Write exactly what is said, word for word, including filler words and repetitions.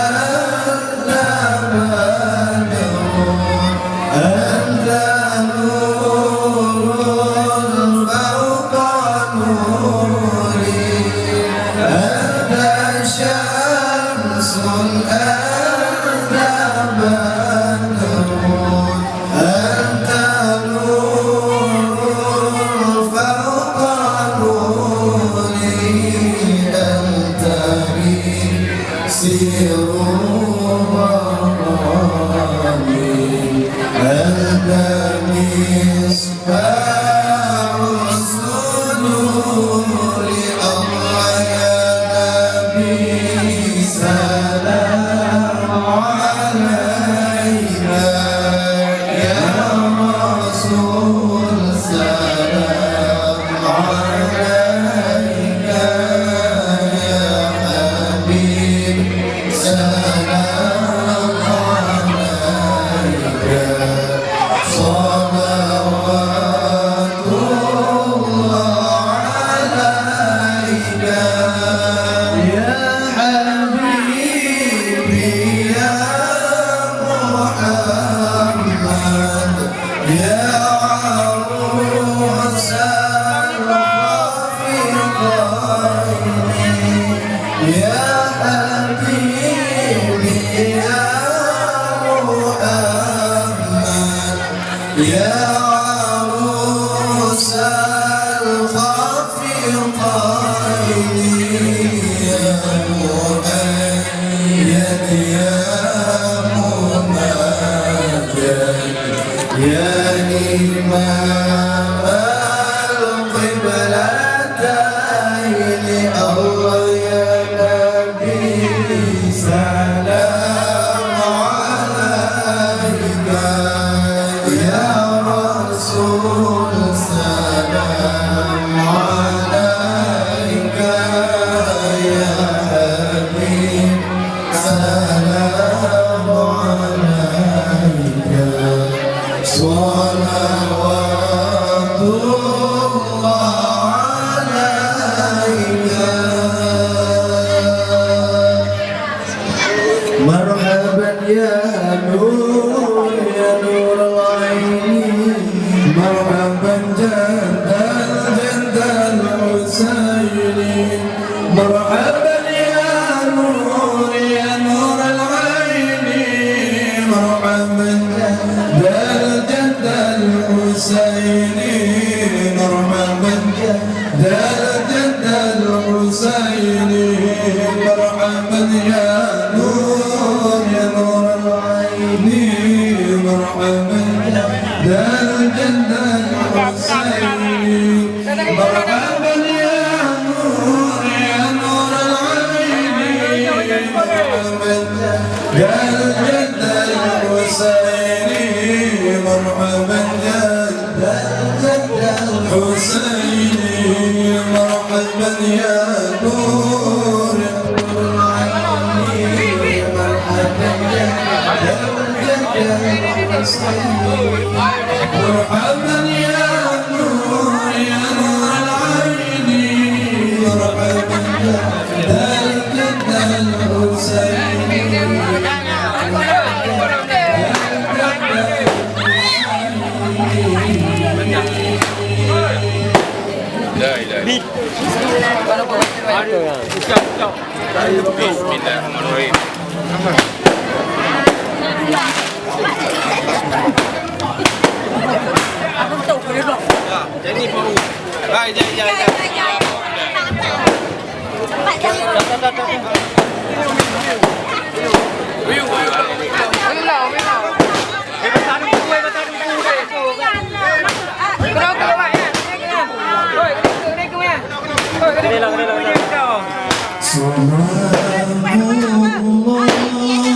أنت بدر، أنت نور فوق نوري، أنت شمس، أنت بدر، أنت نور فوق نوري، أنت لي سر ظلامي، أنت مصباح السرور. الله يا نبي سلام عليك، يا رسول سلام عليك، يا حبيب سلام عليك، صلوات الله عليك، يا حبيبي يا محمد، يا عروس الخفقين، يا حبيبي يا محمد، يا عروس الخفقين، يا مؤيد يا ممجد، يا إمام القبلتين. الله يا نبي سلام عليك، يا رسول سلام عليك، يا حبيب سلام عليك، صلوات الله عليك. مرحبا يا نور، يا نور العين، مرحبا جد الجد الحسين. مرحبا يا نور، يا نور العين، مرحبا جد الجد الحسين، مرحبا جد الجد الحسين، مرحبا يا نور، يا نور العين، مرحبا جد الجد الحسين. مرحبا يا نور، يا نور العين، مرحبا يا الجد الحسيني، مرحبا يا الجد الحسيني، مرحبا يا نور العين، مرحبا يا الجد الحسيني. مرحبا يا نور، يا نور العين، مرحبا يا ذا الجد الحسين. لا إله إلا الله. بسم الله الرحمن الرحيم.